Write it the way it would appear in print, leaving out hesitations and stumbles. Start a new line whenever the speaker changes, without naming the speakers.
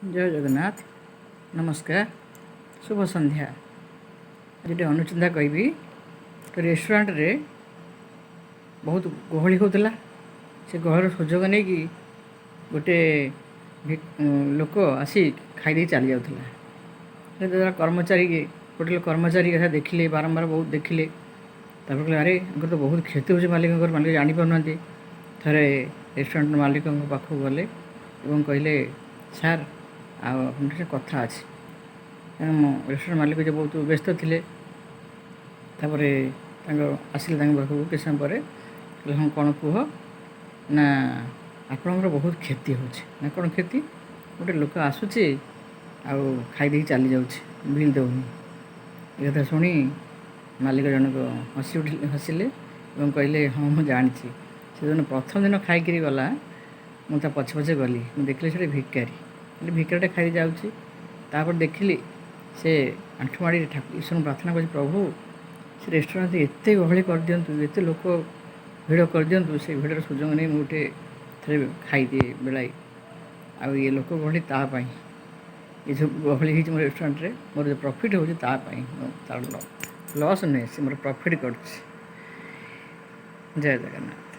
ଜୟ ଜଗନ୍ନାଥ, ନମସ୍କାର, ଶୁଭ ସନ୍ଧ୍ୟା। ଆଜି ଗୋଟେ ଅନୁଚିନ୍ତା କହିବି। ଗୋଟେ ରେଷ୍ଟୁରାଣ୍ଟରେ ବହୁତ ଗହଳି ହେଉଥିଲା। ସେ ଗହଳିର ସୁଯୋଗ ନେଇକି ଗୋଟେ ଲୋକ ଆସି ଖାଇଦେଇ ଚାଲି ଯାଉଥିଲା। ଯେତେବେଳେ କର୍ମଚାରୀ, ହୋଟେଲ କର୍ମଚାରୀ କଥା ଦେଖିଲେ, ବାରମ୍ବାର ବହୁତ ଦେଖିଲେ। ତାପରେ କହିଲେ, ଆରେ, ଆଙ୍କର ତ ବହୁତ କ୍ଷତି ହେଉଛି ମାଲିକଙ୍କର, ମାଲିକ ଜାଣିପାରୁନାହାନ୍ତି। ଥରେ ରେଷ୍ଟୁରାଣ୍ଟ ମାଲିକଙ୍କ ପାଖକୁ ଗଲେ ଏବଂ କହିଲେ, ସାର୍, ଆଉ ଆପଣଙ୍କ ସହ କଥା ଅଛି। ତେଣୁ ରେଷ୍ଟୁରାଣ୍ଟ ମାଲିକ ଯେ ବହୁତ ବ୍ୟସ୍ତ ଥିଲେ। ତାପରେ ତାଙ୍କ ଆସିଲେ ତାଙ୍କ ପାଖକୁ କିଛି ସମୟ ପରେ। କହିଲେ, ହଁ, କ'ଣ କୁହ? ନା, ଆପଣଙ୍କର ବହୁତ କ୍ଷତି ହେଉଛି। ନା, କ'ଣ କ୍ଷତି? ଗୋଟେ ଲୋକ ଆସୁଛି ଆଉ ଖାଇଦେଇକି ଚାଲି ଯାଉଛି, ବିଲ୍ ଦେଉନି। ଏ କଥା ଶୁଣି ମାଲିକ ଜଣକ ହସି ଉଠିଲେ, ହସିଲେ ଏବଂ କହିଲେ, ହଁ, ମୁଁ ଜାଣିଛି। ସେଦିନ ପ୍ରଥମ ଦିନ ଖାଇକିରି ଗଲା, ମୁଁ ତା ପଛେ ପଛେ ଗଲି। ମୁଁ ଦେଖିଲି ସେଠି ଭିକାରୀ, ହେଲେ ଭିକାରୀଟା ଖାଇକି ଯାଉଛି। ତାପରେ ଦେଖିଲି ସେ ଆଣ୍ଠୁ ମାଡ଼ି ଠାକୁର ଈଶ୍ୱରଙ୍କୁ ପ୍ରାର୍ଥନା କରୁଛି, ପ୍ରଭୁ, ସେ ରେଷ୍ଟୁରାଣ୍ଟ ଏତେ ଗହଳି କରିଦିଅନ୍ତୁ, ଏତେ ଲୋକ ଭିଡ଼ କରିଦିଅନ୍ତୁ, ସେ ଭିଡ଼ର ସୁଯୋଗ ନେଇ ମୁଁ ଗୋଟେ ଥରେ ଖାଇଦିଏ ବେଳାଏ। ଆଉ ଇଏ ଲୋକ ଗହଳି ତା ପାଇଁ, ଏ ଯେଉଁ ଗହଳି ହେଇଛି ମୋ ରେଷ୍ଟୁରାଣ୍ଟରେ, ମୋର ଯେଉଁ ପ୍ରଫିଟ୍ ହେଉଛି ତା ପାଇଁ, ତାର ଲସ୍ ନୁହେଁ, ସେ ମୋର ପ୍ରଫିଟ୍ କରୁଛି। ଜୟ ଜଗନ୍ନାଥ।